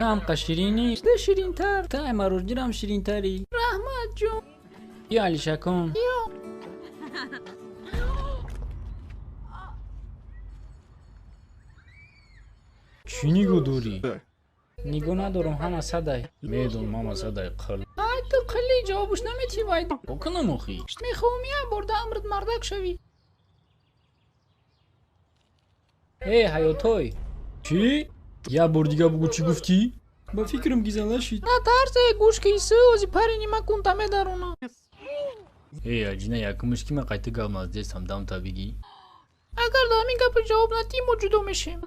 Ҳам ширинӣ, ту ширинтар. Ту ай марождирам ширинтарӣ. Раҳмат ҷон. Ё Алишакон. Ё. Чӣ нигоҳ дорӣ? Нигоҳ надорам, ҳама садай. Медонам, ҳама садай қил. Ай ту қилли ҷавобуш наметӣ вай. Кунам охи. Мехоҳам як бор да амрат мардак шавӣ. Э, ҳаётой. Чӣ? Як бор дига бугӯ чӣ гуфтӣ? Ба фикрам гизала шид. Натарсе, гӯш ки исӯ, ози пари нима кунта медарона. Э, аҷина якумш ки ма қайта гап наздестам, дамта бигӣ. Агар да ҳамин гапа ҷавоб надиҳӣ, мо ҷудо мешем.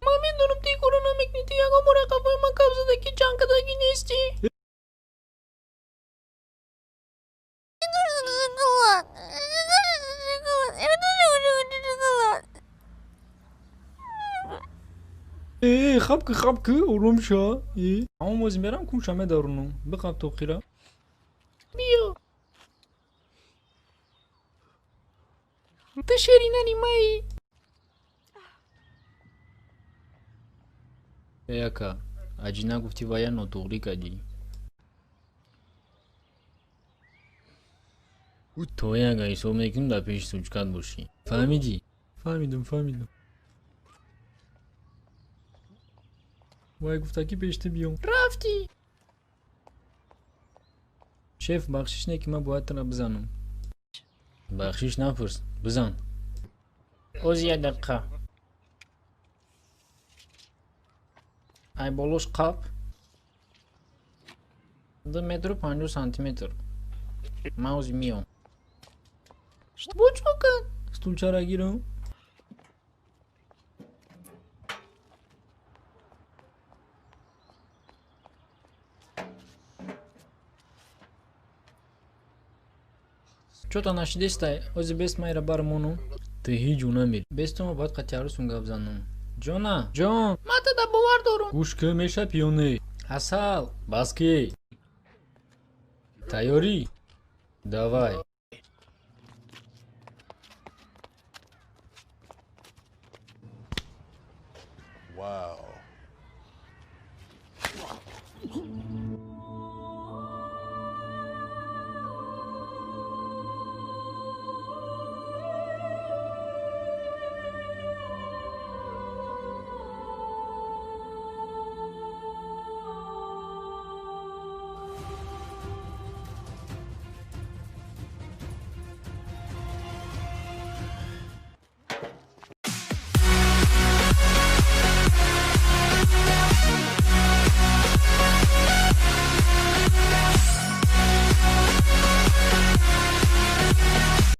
Ман медонам ту ин корро намекунӣ, ту ягон бор қафои ман гап задагӣ, ҷанг кардагӣ нестӣ. Э, хаб ки, хаб ки, ором ша. Э, ҳамон ози мерам кунша медаронам. Биқаб тоқира. Биё. Ту шеринари маи. Э, ака, аҷина гуфтӣ вая нотуғрӣ кардӣ. То як ҳисоб мекунем дар пеши сучкат бошӣ. Фаҳмидӣ? Фаҳмидам, фаҳмидам. Вай гуфта ки пеш ту биём. Рафтӣ. Шеф, бахшиш не ки ман бояд тура бизанам. Бахшиш напурс, бизан. Ози як дақиқа. Ай болош қап. 2 метру 50 сантиметр. Ман ози миём. Бо чӣ кард? Стулчара гирам. Чё-то нашидестай, ози бест майра бармонум. Ту ҳеҷ ҷо намери. Бестума бояд қати арӯсум гап занам. Ҷона, ҷон. Ман туда бовар дорам. Гӯш ки мешапи ё не? Асал, бас ки. Тайёрӣ? Давай. Wow.